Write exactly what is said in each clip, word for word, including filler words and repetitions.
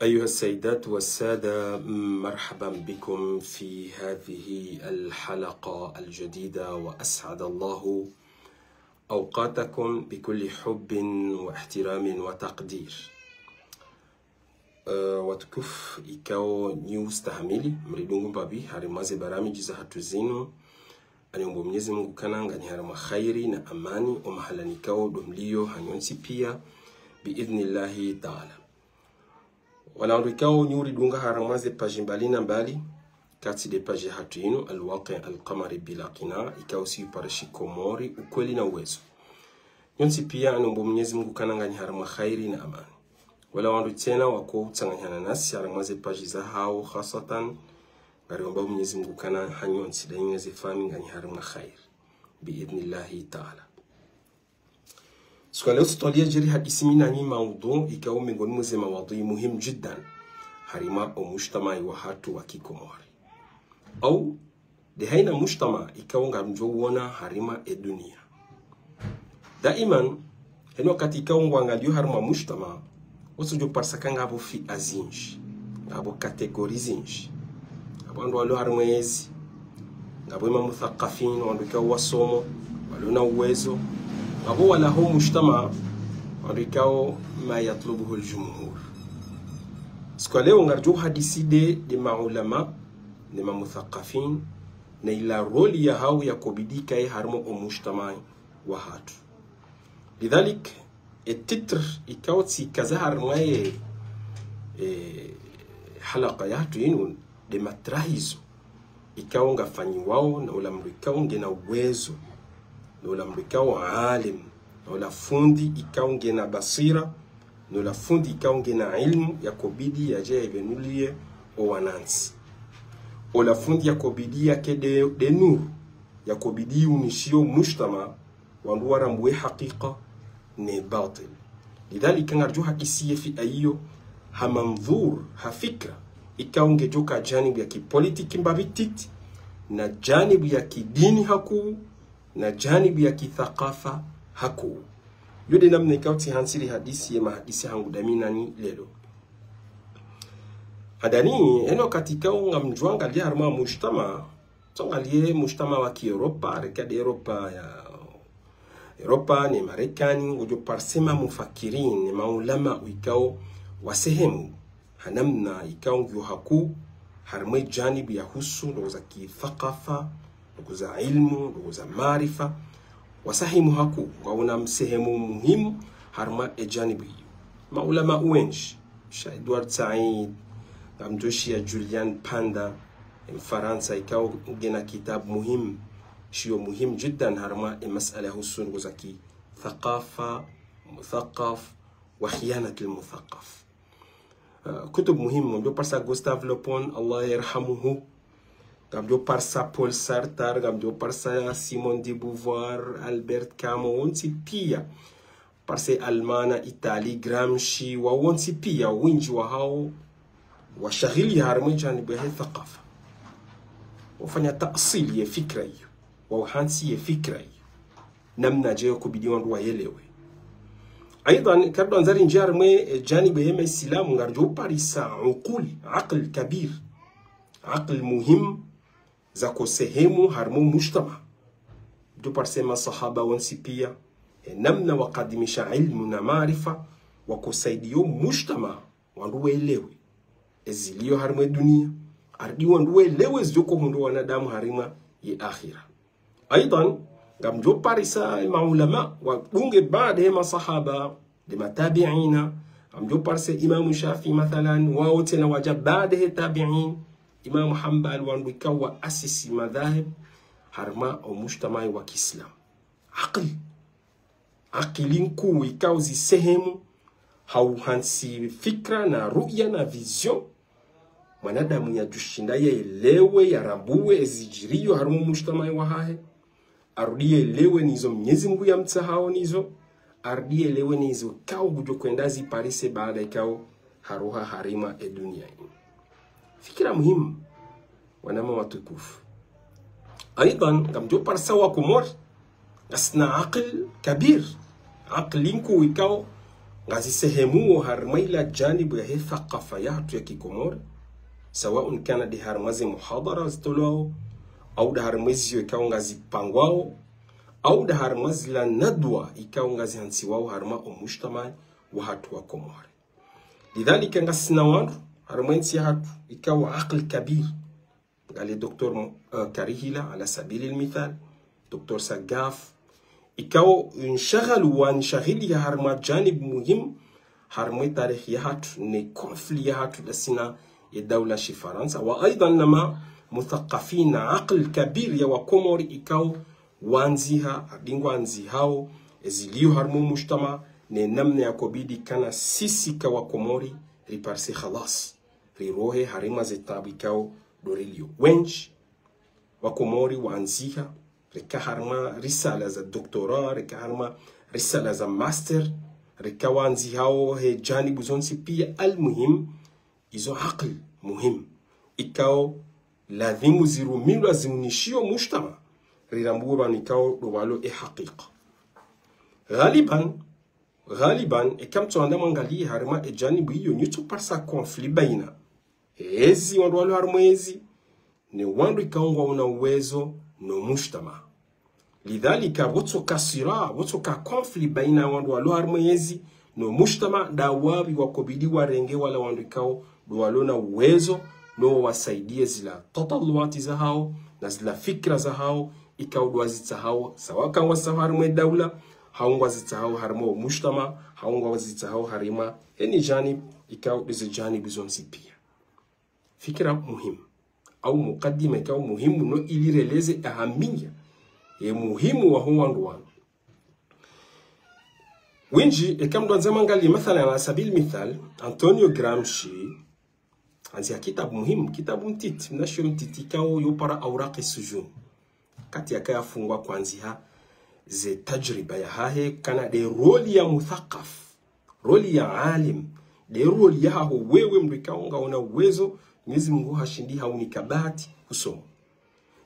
أيها السيدات والسادة، مرحبا بكم في هذه الحلقة الجديدة، وأسعد الله أوقاتكم بكل حب واحترام وتقدير. Eh, watukufu ikao nyi ustahamili, mridungu mbapvi, harimwa ze baramiji zahatru zinu, ani omba Mwenyezi Mungu ukana nganyi harimwa khairi na amani, omahala nikao ndo mlio hanyu nyontsi pia, biidhnillahi taala. Wala wandru ikao nyi uridunga harimwa ze paji mbali na mbali, katsi nde paji yahatru inu, Al-Waqi' Al-Qamari Bila Qina, ikao si uparishi Komori, ukweli na uwezo. Nyontsi pia, ani omba Mwenyezi Mungu ukana nganyi harimwa khairi na amani. Wala wandru tsena wako utsanganyana nasi harimwa ze paji zahao, khasatan, ngari omba Mwenyezi Mungu ukana hanyu nyontsi nda nyi ne ze fami nganyi harimwa khairi, biidhnillahi taala. Siku ya leo tsitwalia djeri hadisi mi nanyi maudhu ikao mengoni mwa ze maudhui muhimu jiddan harimwa omujtamai wahatru wa kikomori. Au nde haina mujtama ikao ngamdjo uona harimwa edunia. Daiman, heni wakati ikao ngwangalio harimwa mujtama, wotsodjo parisa ka ngapvo fia zinji, ngapvo kategori zinji. Ngapvo wandru walio harimwa ezi, ngapvo emamuthaqafin, wandru ikao wasomo, walio na uwezo, ngapvo wala ho mujtama, wandru ikao ma yatlubuhu al-jumhur. Siku ya leo ngaridjo hadisi nde, nde maulama, ne mamuthaqafin, na ila rôle yahao yakobidi ikaye harimwa omujtamai wahatru. Lidhalik, e titre ikao tsikaza harimwa ye, e, halaka yahatru inu nde matrahizo ikao ngafanyiwao na ola mndru ikao ngena uwezo, na ola mndru ikao alim, na ola fundi ikao ngena basira, na ola fundi ikao ngena ilmu yakobidi yadje yavenulie owanantsi. Ola fundi yakobidi yake nde, nde nuru, yakobidi unishiyo mujtama, wandru warambuwe hakika ne batil. Lidhalika ngaridjo hadisi ye fia iyo ha mandhur, ha fikra, ikao ngedjo ka janibu ya kipolitiki mbapvi ntiti, na janibu ya kidini hakuu, na janibu ya kithaqafa hakuu. Yo nde namna ikao tsihantsili hadisi ye mahadisi hangu nda mi nanyi leo. Handani, heni wakati ikao ngamdjo angalia harimwa mujtama, tsongalie mujtama wa kiEuropa, reka nde Europa ya, Europa ne Marekani, ngodjo parisa emamufakirin, ne maulama ikao wasehemu, ha namna ikao ngiyo hakuu, harimwa e janibu yahusu ndrongoo za kithaqafa, ndrongoo za ilmu, ndrongoo za maarifa, wasehemu hakuu, ngwaona msehemu muhimu harimwa e janibu iyo. Maulama wendji, sha Edward Said, ngamdjo shiya Julian Panda, e Mfarantsa, ikao ngena kitabu muhimu, shiyo muhimu jiddan harimwa e masala yahusu ndrongoo za kithaqafa, muthaqaf, wa khiyanat al-muthaqaf. Eh, kutub muhimu, ngamdjo parisa Gustave Le Bon, Allah yarhamuhu. Ngamdjo parisa Paul Sartre, ngamdjo parisa Simone de Beauvoir, Albert Camus, wontsi pia. Parisa Almanya, Italie, Gramsci, wa wontsi pia, wendji wahao washahili harimwa e janibu yahe thaqafa. Wafanya taasili ye fikra iyo, wahantsi ye fikra iyo. Namna dje yakobidi wandru wayelewe. Aidhan, kabla ndzari ndjia harimwa e janibu yahe maislamu, ngaridjo parisa uqul, aql kabir, aql muhimu, zako sehemu harimwa mujtama. Ngamdjo parisa e maswahaba wontsi pia, e namna wakadimisha ilmu na maarifa, wakosaidiyo mujtama, wandru welewe ezilio harimwa e dunia, ardi wandru welewe zidjo kohundra wanadamu harimwa ye akhira. Aidhan, ngamdjo parisa e maulama wadunge baada ye maswahaba, nde matabiina, ngamdjo parisa Imamu Shafi mathalan, wao tsena wadja baada ye tabiin, Imamu Hanbal, wandru ikao waasisi madhahib harimwa omujtamai wa kiislamu. Aql. Akili nkuu ikao zisehemu, ha uhantsi fikra na ru'ya na vision. Mwanadamu yadjoshinda yaelewe, yarambuwe ezidjiriyo harimwa omujtamai wahahe. Arudi yaelewe nizo Mwenyezi Mungu yamtsahao nizo. Arudi yaelewe nizo ikao ngudjo hwenda ziparise baada ikao haroha harimwa e dunia ini. Fikira muhimu, wananya watukufu. Aidhan, ngamdjo parisa wa Komori, ngasina aql kabir, aqli nkuu ikao, ngazisehemuo harimwa ila janibu yahe thakafa yahatru ya kikomori, sawa unkana de harimwa ze muhadhara zitolwao, au de harimwa eziyo ikao ngazipangwao, au de harimwa zila nadwa ikao ngazihantsiwao harimwa omujtamaa wahatru wa Komori. Lidhalika ngasina wandru harimwa entsi yahatru ikao aql kabir, ngale Docteur Mo-, eh, Karihila, ala sabili lmithal, Docteur Sagaf, ikao nshaghalu wa nshaghilia harimwa janibu muhimu harimwa etarehi yahatru ne conflit yahatru lasina ye daula shifarantsa, wa aidhan nama muthakafin na aql kabir ya wakomori ikao wandziha, adingwa andzihao ezilio harimwa omujtamaa, ne namna yakobidi kana sisi ka wakomori riparse khalas, rirohe harimwa ze tabu ikao ndo rilio. Wendji wakomori wandziha, reka harimwa risala za doctorat, reka harimwa risala za master, reka wandzihao he janibu zontsi pia. Almuhim, izo aql muhimu ikao ladhimu zirumilwa ziunishio mujtamaa, rirambuwe pvanu ikao ndo walo e hakika. Ghaliban, ghaliban, eka mtsoanda mwangalie harimwa e janibu iyo, nyutsoparsa conflit baina ezi, wandru walo harimwa ezi, ne wandru ikao ngwaona uwezo no mujtamaa. Lidhalika, pvotsoka sira, pvotsoka conflit baina wandru walo harimwa ezi no mujtamaa, nda wapvi wakobidi warenge wala wandru ikao ndo walo na uwezo, no wasaidie zila tataluati zahao, na zila fikra zahao, ikao ndo wazitsahao, sawa ka ngwazitsahao harimwa e daula, hau ngwazitsahao harimwa omujtamaa, hau ngwazitsahao harimwa eni janibu, ikao ndo ze janibu zontsi pia. Fikira muhimu, au mukaddima ikao muhimu no ili releze ahamiya ye muhimu waho wandru wanu. Wendji, eka mndru andza mwangalie, mathalan, ala sabili mithal, Antonio Gramsci, andzia kitabu muhimu, kitabu mtiti, mnasho mtiti ikao yopara Auraqi Sujun. Wakati yaka yafungwa kwandziha ze tajriba yahahe, kana de roli ya muthakaf, roli ya alim, de roli yahaho wewe mndru ikao ngaona uwezo, Mwenyezi Mungu hashindi haunika bahati husoma.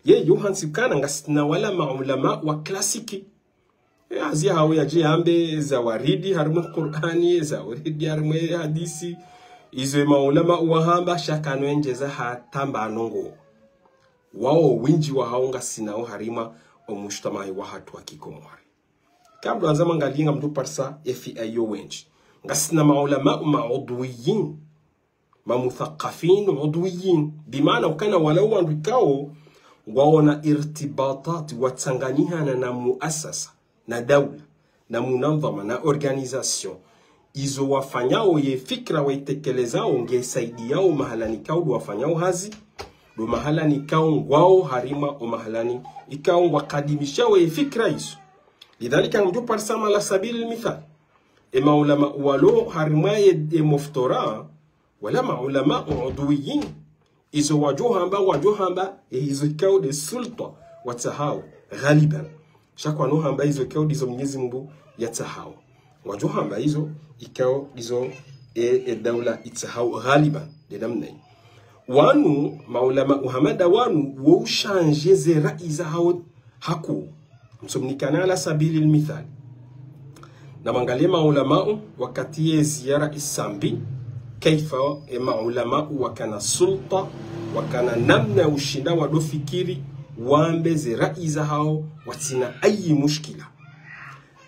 Ye, yohantsi kana ngasina wala maulama wa klasiki. E, hazi yahao yadje yambe za waridi harimwa Qur'ani, za waridi harimwa hadisi. Izo e maulama wahamba sha kano endjeza hata mba nongo. Wao wendji wahao ngasinao harimwa omujtamaa wahatru wa kikomori. Eka mndru andza mwangalie ngamtsoparsa e fi'a iyo wendji. Ngasina maulama maudwiyin, mamuthakafin udwiyin. Bimaana ukana wala wandru ikao ngwaona irtibatat, watsanganyihana na muasasa, na daula, na munadhama, na organisation, izo wafanyao, ye fikra waitekelezao, nge saidiao mahalani ikao ndo wafanyao hazi, ndo mahalani ikao ngwao harimwa o mahalani ikao ngwakadimishao ye fikra izo. Lidhalika, ngamdjo parisa ala sabili lmithal, e maulama walo harimwa ye, ye muftora, wala maulama udwiyin. Izo wadjo hamba, wadjo hamba, e izo ikao nde sultwa watsahao, ghaliban. Sha kwano hamba izo ikao ndizo Mwenyezi Mungu yatsahao. Wadjo hamba izo ikao ndizo e, e daula itsahao, ghaliban. Nde namna yi. Wanu, maulama uhamba nda wanu, wo ushanje ze rai zahao hakuu. Msomnikana ala sabili lmithal. Namwangalie maulamau wakati ye ziara Isambi, kaifa e maulamau wakana sulta, wakana namna ya ushinda wado fikiri, wambe ze rai zahao, watsina ayi mushkila.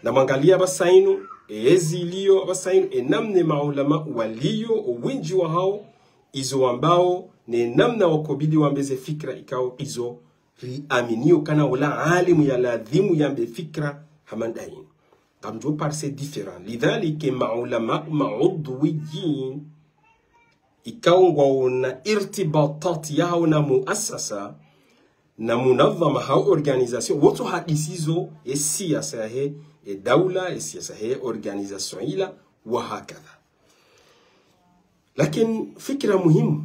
Namwangalie apvasa inu, e ezi iliyo apvasa inu, e namna e maulamau waliyo, o wendji wahao, izo wambao, ne namna wakobidi wambe ze fikra ikao izo riaminio kana ola alimu ya ladhimu yambe fikra hama nda inu. Ngamdjo parisa différent. Lidhalika, e maulama maudwiyin, ikao ngwaona irtibatat yahao na muasasa, na munadhama hau organisation, wotso hadisi zo, e siasa yahe, e daula, e siasa yahe, organisation ila, wa hakadha. Lakin fikra muhimu,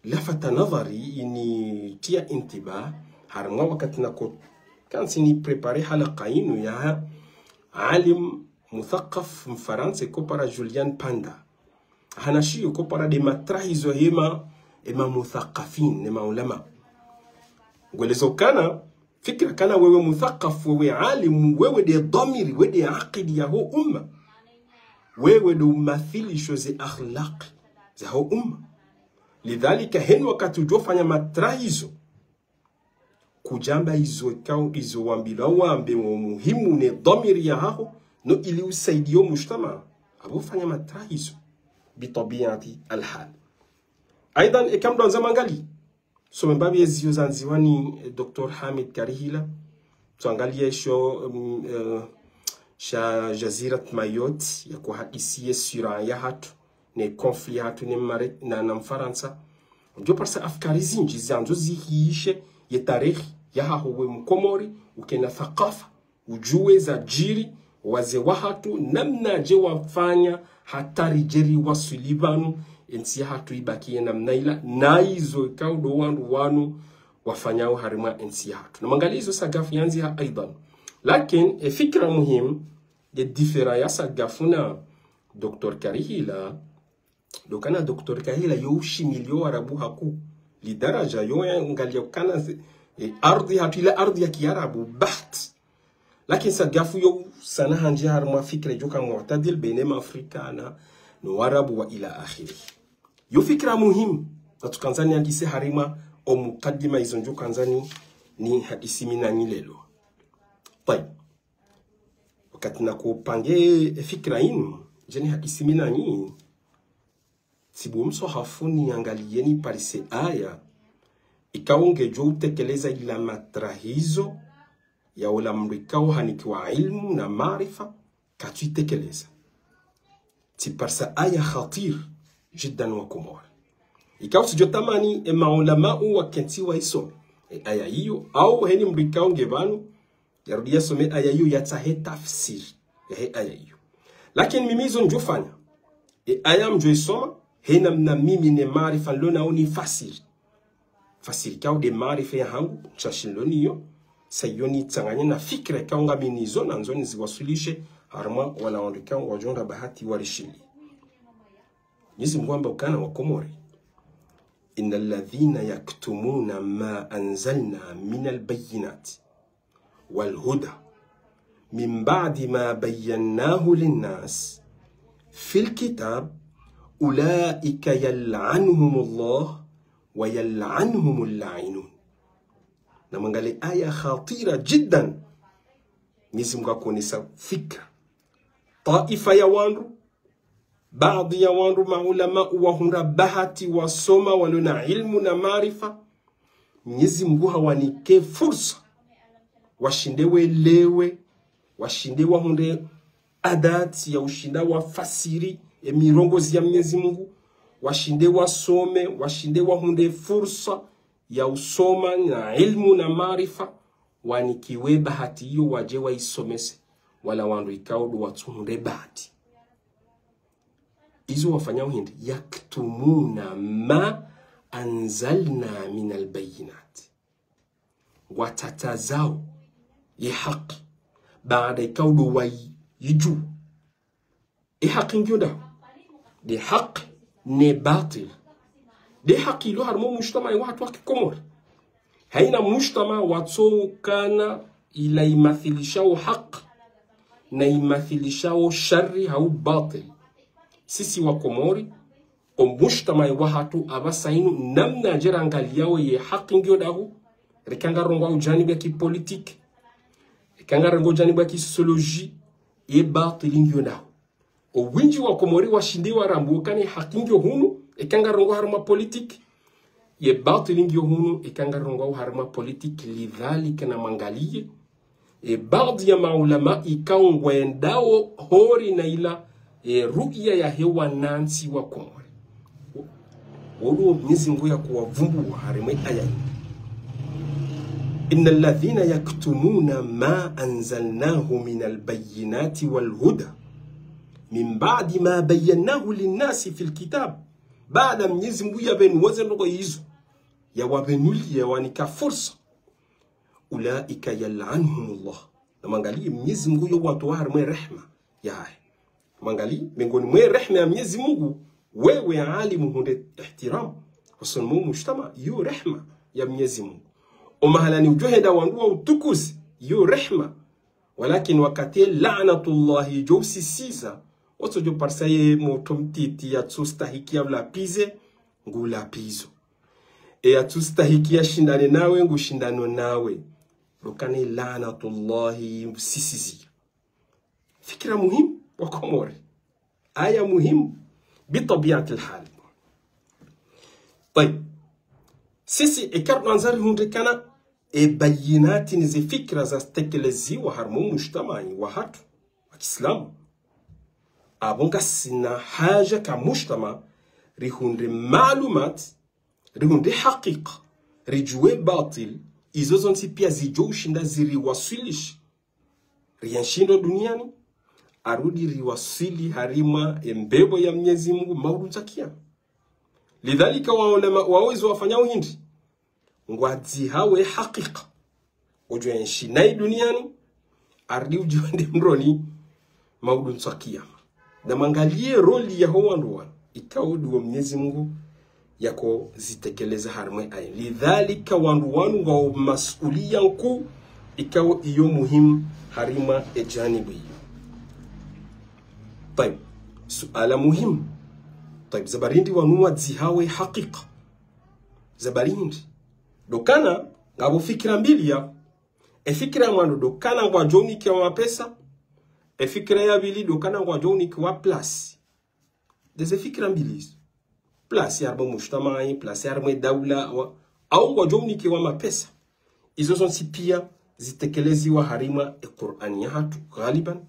lafata nadhari, initia intibah, harimwa wakati nako, kantsi ni préparer halaka inu ya alim muthakaf mfarantsa ikopara Julian Panda. Hanashiyo ikopara nde matrahi zo hema, ema muthakafin, ne maulama. Ngwelezo kana, fikira kana wewe muthakaf, wewe alimu, wewe nde dhamiri, wewe nde akili yaho umma. Wewe ndo umathilisho ze akhlaq zaho umma. Lidhalika, heni wakati udjofanya matrahizo, kudjamba izo ikao izo wambilwa wambe wo muhimu ne dhamiri yahaho, no ili usaidiye o mujtamaa, apvo ufanya matrahizo, bitabiati alhal. Aidhan, eka mndru andza mwangalie, some mbapvi eziyo zandziwa ni, eh, Docteur Hamid Karihila. Twangalie sho, mm, eh, sha Jazirat Mayotte, ya kuhadisiye sura yahatru, ne conflit yahatru ne Mare-, na, na Mfarantsa. Udjo parisa afkari zindji zandzo zihiishe ye tarehi yahaho we Mkomori, ukena thakafa, udjuwe zadjiri, wazee wahatru, namnadje wafanya hata ridje riwaswili pvanu, entsi yahatru ibakiye namna ila, na izo ikao ndo wandru wanu wafanyao harimwa entsi yahatru. Na mwangalie izo Sagafu yandziha aidhan. Lakin, e fikira muhimu, ye différence ya Sagafu na Docteur Karihila, ndo ukana Docteur Karihila yo ushimilio Warabu hakuu. Lidaraja yo yangalia ukana ze-, e, ardhi hatru ila ardhi ya Kiarabu, baht. Lakin Sagafu yo sana handji harimwa fikira idjo ka mu'tadil, baina ma Afrika na, no Warabu wa ila akhiri. Yo fikira muhimu, na tsukandzani hadisi harimwa o mukaddima izo ndjo kandzani nihadisi mi nanyi leo. Tayib. Wakati nakopange e fikira inu, ndje nihadisi mi nanyi, tsibuwe mswahafu niangalie niparise aya ikao ngedjo utekeleza ila matrahizo ya ola mndru ikao hanikiwa ilmu na maarifa, katsuitekeleza. Tsiparisa aya khatir jiddan wa Komori. Ikao tsidjo tamani e maulamau wakentsi waisome e aya iyo, au heni mndru ikao nge pvanu, yarudi yasome aya iyo, yatsahe tafsiri yahe aya iyo. Lakin mimi izo ndjofanya, e aya mdjo isoma, he namna mimi ne maarifa nilo nayo nifasiri. Fasiri ikao nde maarifa yahangu, ntsashi nilo nayo, sa iyo nitsanganye na fikira ikao ngami nazo, nandzo niziwaswilishe harimwa wala wandru ikao ngwadjo hundra bahati warishiliye. Mwenyezi Mungu hamba ukana Wakomori: إن الذين يكتمون ما أنزلنا من البينات والهدى من بعد ما بيناه للناس في الكتاب أولئك يلعنهم الله ويلعنهم اللاعنون. Na mwangalie aya khatira jiddan. Mwenyezi Mungu haonesa fikra. Taifa ya wandru, baadhi ya wandru, maulama, wahundra bahati, wasoma, walio na ilmu na maarifa. Mwenyezi Mungu hawanike fursa, washinde welewe, washinde wahundre adati ya ushinda wafasiri emirongozi ya Mwenyezi Mungu, washinde wasome, washinde wahundre fursa ya usoma na ilmu na maarifa, wanikiwe bahati iyo wadje waisomese wala wandru ikao ndo watsuhundre bahati. Izo wafanyao hindri? يكتمون ما أنزلنا من البينات. Ngwatatazao ye haki, baada ikao ndo waidjuwa. E haki ngiyo ndahu? Nde haki ne batil. Nde haki ilo harimwa mujtamaa wahatru wa Kikomori. Haina mujtamaa watsoukana ila imathilishao haki na imathilishao shari hau batil. Sisi Wakomori, o mujtamaa wahatru apvasa inu, namna ndje rangaliao ye haki ngiyo ndahu, rika ngarongoao janibu ya kipolitiki, rika ngarongoao janibu ya kisosioloji, ye batili ngiyo ndahu. O windji wa Komori washinde warambuwe ukana ye haki ngiyo hunu, eka ngarongoao harimwa politiki, ye batili ngiyo hunu, eka ngarongoao harimwa politiki. Lidhalika, na mwangalie e baadhi ya maulama ikao ngwendao hori na ila e ru'ya yahe wanantsi wa Komori. Wo ndo Mwenyezi Mungu yakowavumbua harimwa e aya: إن الذين يكتمون ما أنزلناه من البينات والهدى من بعد ما بيناه للناس في الكتاب. Baada Mwenyezi Mungu yapvenuwa ze ndrongoo izo, yawabenulia, yawanika fursa, أولئك يلعنهم الله. Na mwangalie, Mwenyezi Mungu yo watowa harimwa e rehma yahahe. Mwangalie, miongoni mwa e rehma ya Mwenyezi Mungu, wewe alimu hundre ihtiram, wasoni mwa mujtamaa, yo rehma ya Mwenyezi Mungu. O mahalani udjo henda wandru wautukuze, yo rehma. Walakin wakati laanatullahi idjo usisiza, Otsodjo parisa ye motro mtiti yatsustahiki ya ulapize, ngu ulapizo. E yatsustahiki ya shindane nawe, ngu shindano nawe. Ndo ukana e laanatullahi msisiziya. Fikira muhimu, wa Komori. Aya muhimu, bitabiati lhali. Tayib. Sisi, eka ritsuandza rihundre ukana, e bayinati ne ze fikira zatekeleziwa harumwa o mujtamai wahatru, wa kiislamu. Apvo ngasina haja ka mujtama, rihundre maalumat, rihundre hakika, ridjuwe batil, izo zontsi pia zidjo ushinda ziriwaswilishe. Rienshi ndo duniani, arudi riwaswili harumwa e mbepvo ya Mnyezi Mungu maudu ntsu ya kiyama. Lidhalika wa ulama, wao izo wafanyao hindri. Ngwadzihawo e hakika. Udjo enshi nayi duniani, arudi udjo wende mroni maudu ntsu ya kiyama. Na mwangaliye roli yaho wandru wanu, ikao ndo wo Mnyezi Mungu yako zitekeleza harumwa e aya. Lidhalika wandru wanu ngwao masuliya nkuu, ikao iyo muhimu harumwa e janibu iyo. Tayib, suala muhimu. Tayib, za bari hindri wanu wadzihawo e hakika. Za bari hindri. Ndo ukana, ngapvo fikira mbili ya. E fikira ya mwando ndo ukana ngwadjo unikiwa mapesa. E fikira ya pvili ndo ukana ngwadjo unikiwa place. Nde ze fikira mbili izo. Place harumwa o mujtamai, place harumwa e daula, wa, au ngwadjo unikiwa mapesa. Izo zontsi pia zitekeleziwa harumwa e Kur'ani yahatru, ghaliban.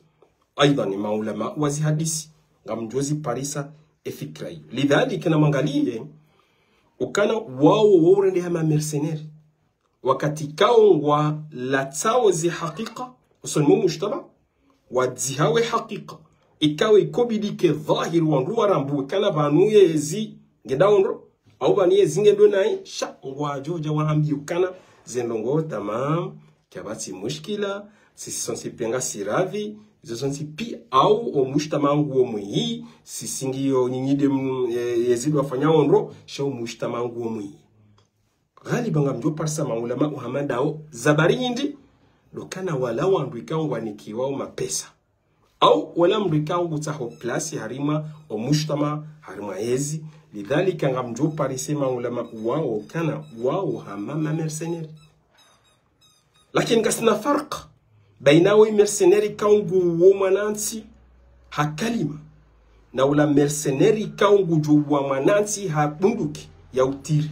Aidha ni maulama wa zihadisi, ngamdjo ziparisa e fikira iyo. Lidhalika na mwangaliye, ukana wao wo urendeha ma mercenaires. Wakati ikao ngwalatsao ze hakika, usoni mwa o mujtama, wadzihawo e hakika. Ikao ikobidi ke dhahiri wandru warambuwe ukana pvanu yezi ngenda ondro, au pvanu yezi ngendo nayi, sha ngwadjo udja wahambiye ukana ze ndrongoo tamam, kapvatsi mushkila, sisi sontsi pia ngasi radhi, izo zontsi pia, au o mujtama nguwo mwiyi, sisi ngiyo nyinyi nde m-, e, yezi ndo wafanya ondro, sha o mujtama nguwo mwiyi. Ghaliban ngamdjo parisa maulama hama ndawo, za bari hindri, ndo ukana wala wandru ikao ngwanikiwao mapesa. Au wala mndru ikao ngutsaho place harumwa o mujtama, harumwa yezi, lidhalika ngamdjo parisa maulama wao ukana wao hama ma mercenaires. Lakini ngasina farq baina wo mercenaire ikao nguwo mwanantsi ha kalima, na ula mercenaire ikao ngudjo uwa mwanantsi ha bunduki ya utiri.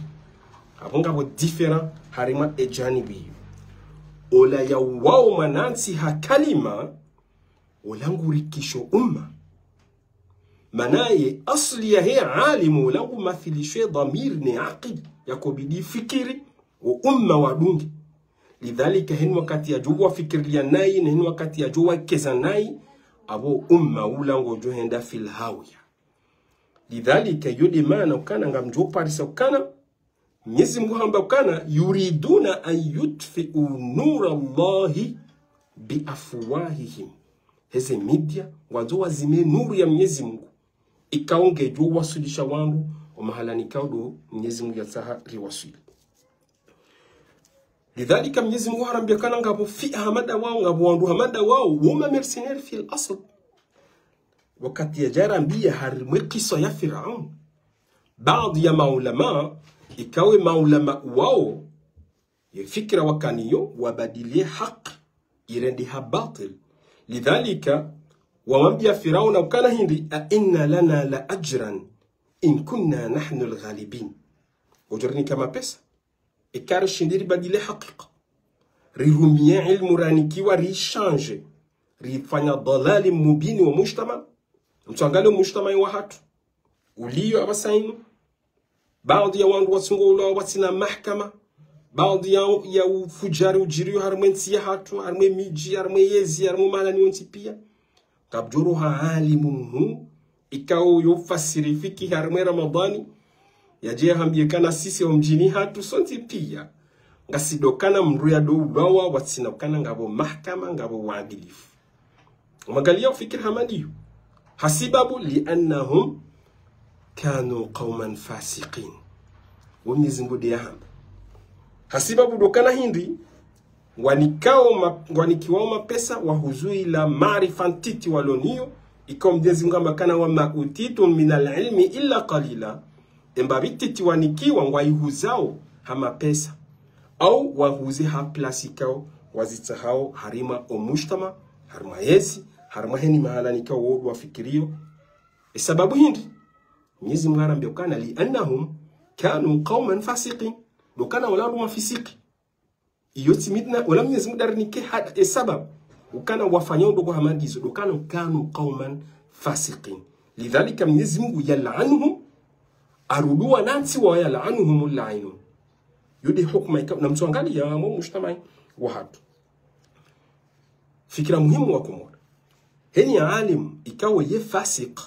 Apvo ngapvo différence harumwa e janibu iyo. Ola ya uwao mwanantsi ha kalima, ola ngurikisho umma. Mana ye asli yahe alimu, ola ngumathilishwe dhamiri ne akili, yakobidi fikiri, o umma wadunge. Lidhalika heni wakati yadjo wafikirilia nayi, na heni wakati yadjo wakeza nayi, apvo umma ula ngodjo henda fil hawiya. Lidhalika yo nde mana ukana ngamdjo parisa ukana, Mnyezi Mungu hamba ukana, يريدون أن يطفئوا نور الله بأفواههم. Heze média, ngwandzo wazime nuru ya Mnyezi Mungu. Ikao ngedjo waswilisha wandru, o mahala nikao ndo Mnyezi Mungu yatsaha riwaswili. Lidhalika Mnyezi Mungu harambia ukana ngapvo fi'a hama ndawao, ngapvo wandru hama ndawao, wo ma mercenaires fil asl. Wakati yadja rambia harumwa e kiswa ya Firaun. Baadhi ya maulama, ikao e maulama wao, ye fikira wakanayo, wabadilie haki, irendeha batil. Lidhalika, wamwambia Firauna ukana hindri, أئن لنا لأجرا إن كنا نحن الغالبين. Udjo rinika mapesa. Eka rishindi ribadili hakika. Rirumie ilmu ranikiwa rishanje. Rifanya dhalali mubini wa mujtama. Mtsuangalie o mujtama wahatru. Uliyo apvasa inu. Baadhi ya wandru watsungo ulawa watsina mahakama. Baadhi ya, ya ufujari udjiriyo harumwa e ntsi yahatru, harumwa e midji, harumwa e yezi, harumwa o mahalani wontsi pia. Ngapvodjoroha alimu mhuu, ikao yo fasiri fikihi harumwa e Ramadhani, yadje yahambie ukana sisi o mdjini hatru sontsi pia. Ngasi ndo ukana mndru yado ulawa watsina ukana ngapvo mahakama, ngapvo uadilifu. Umwangalia ufikiri hama ndiyo. Hasibabu لأنهم كانوا قوما فاسقين. Wo Mnyezi Mungu nde yahamba. Hasibabu ndo ukana hindri, ngwanikao ma-, ngwanikiwao mapesa, wahuzuila maarifa ntiti walo nayo, Ikao Mnyezi Mungu hamba ukana: وما أوتيتم من العلم إلا قليلا. Emba pvi ntiti wanikiwa ngwaihuzao ha mapesa. Au wahuze ha place ikao wazitsahao harimwa o mujtama, harimwa yezi, harimwa heni mahala nikao wo wafikirio. E sababu hindri? Mnyezi Mungu harambia ukana: لأنهم كانوا قوما فاسقين. Ndo ukana wala wandru mafisiki. Iyo tsi mi na, wala Mnyezi Mungu darinike ha, e sababu. Ukana wafanya ndrongoo hama ndizo, ndo ukana كانوا قوما فاسقين. لذلك Mnyezi Mungu يلعنهم, arudi wanantsi wa يلعنهم اللاعنون. Yo nde hukuma ikao, namtsuangalia mo mujtamai wahatru. Fikira muhimu wa Komori. Heni alim ikao ye fasik,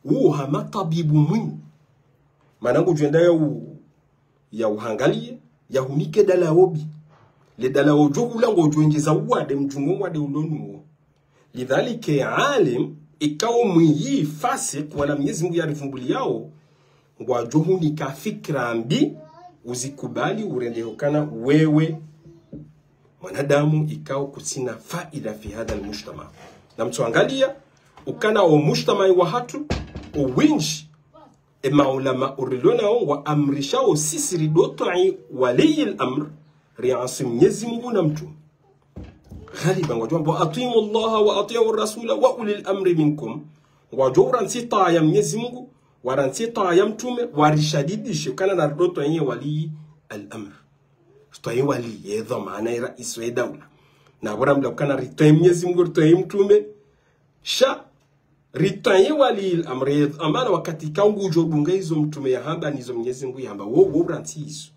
uwo hama tabibu mwinyi. Mana ngudjo enda ya u, ya uhangalie, ya hunike dalawo mbi. Le dalawo djo hula ngodjo endjeza uwade mdjungo wade ulonuwo. Lidhalika alim, ikao mwiyi fasik, wala Mnyezi Mungu yarivumbuliao, ngwadjo hunika fikira mbi, uzikubali, urende ukana wewe mwanadamu ikao kutsina faida في هذا المجتمع. Namtsuangalia, ukana o mujtamai wahatru, o windji, e maulama urilonao ngwaamrishao sisi ridotwai ولي الأمر, riasi Mnyezi Mungu na mtrume. Ghaliban ngwadjo hamba: وأطيعوا الله وأطيعوا الرسول وأولي الأمر منكم. Ngwadjo urantsi twaa ya Mnyezi Mungu, warantsi twaa ya mtrume, warishadidishe ukana naridotwai ولي الأمر. Ritwaye wali, ye dhwamana, ye raisi we daula. Na pvo rambia ukana ritwaye Mnyezi Mungu, ritwaye mtrume. Sha, ritwaye ولي الأمر, ye dhwamana wakati ikao ngudjo dunga izo mtrume yahamba, nizo Mnyezi Mungu yahamba. Wo, wo urantsi izo.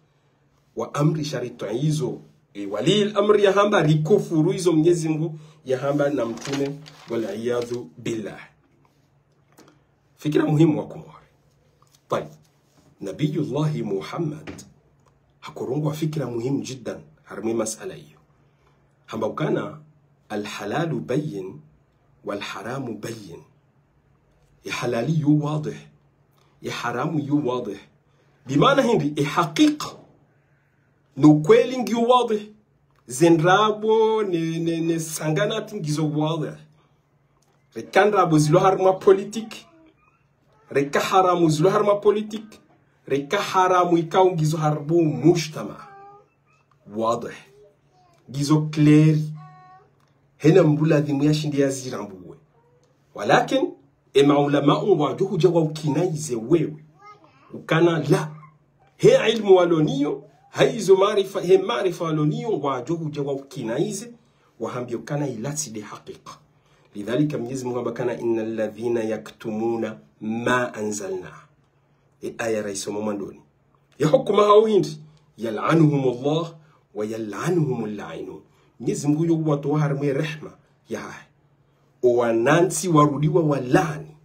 Waamrisha ritwaye izo, e, ولي الأمر yahamba, rikufuru izo Mnyezi Mungu yahamba na mtrume, والعياذ بالله. Fikira muhimu wa Komori. Tayib. Nabiyullahi Muhammad hakorongoa fikira muhimu jiddan harimwa masala iyo. Hamba ukana: الحلال بين والحرام بين. E halali yo wadhih, e haramu yo wadhih. Bimaana hindri? E hakika no kweli ngiyo wadhih. Ze ndrabo ne, ne, ne sanganati ngizo wadhih. Reka ndrabo zilo harimwa politique. Reka haramu zilo harimwa politique. Reka haramu ikao ngizo harimwa mujtama. Wadhih. Ngizo clair. Hena mndru ladhimu yashinde yazirambuwe. Walakin, e maulama ngwadjo hudja wa ukinaize wewe. Ukana la. He ilmu waloniyo, haizo maarifa, he maarifa waloniyo, ngwadjo hudja wa ukinaize, wahambie ukana ila tsi nde hakika. Lidhalika Mnyezi Mungu hamba ukana: إن الذين يكتمون ما أنزلنا. E aya raisoma mwandoni. Ya hukuma hawo hindri: يلعنهم الله ويلعنهم اللاعنون. Mnyezi Mungu yo uwatowa harimwa e rehma yahahe. O wanantsi warudi wawalaani.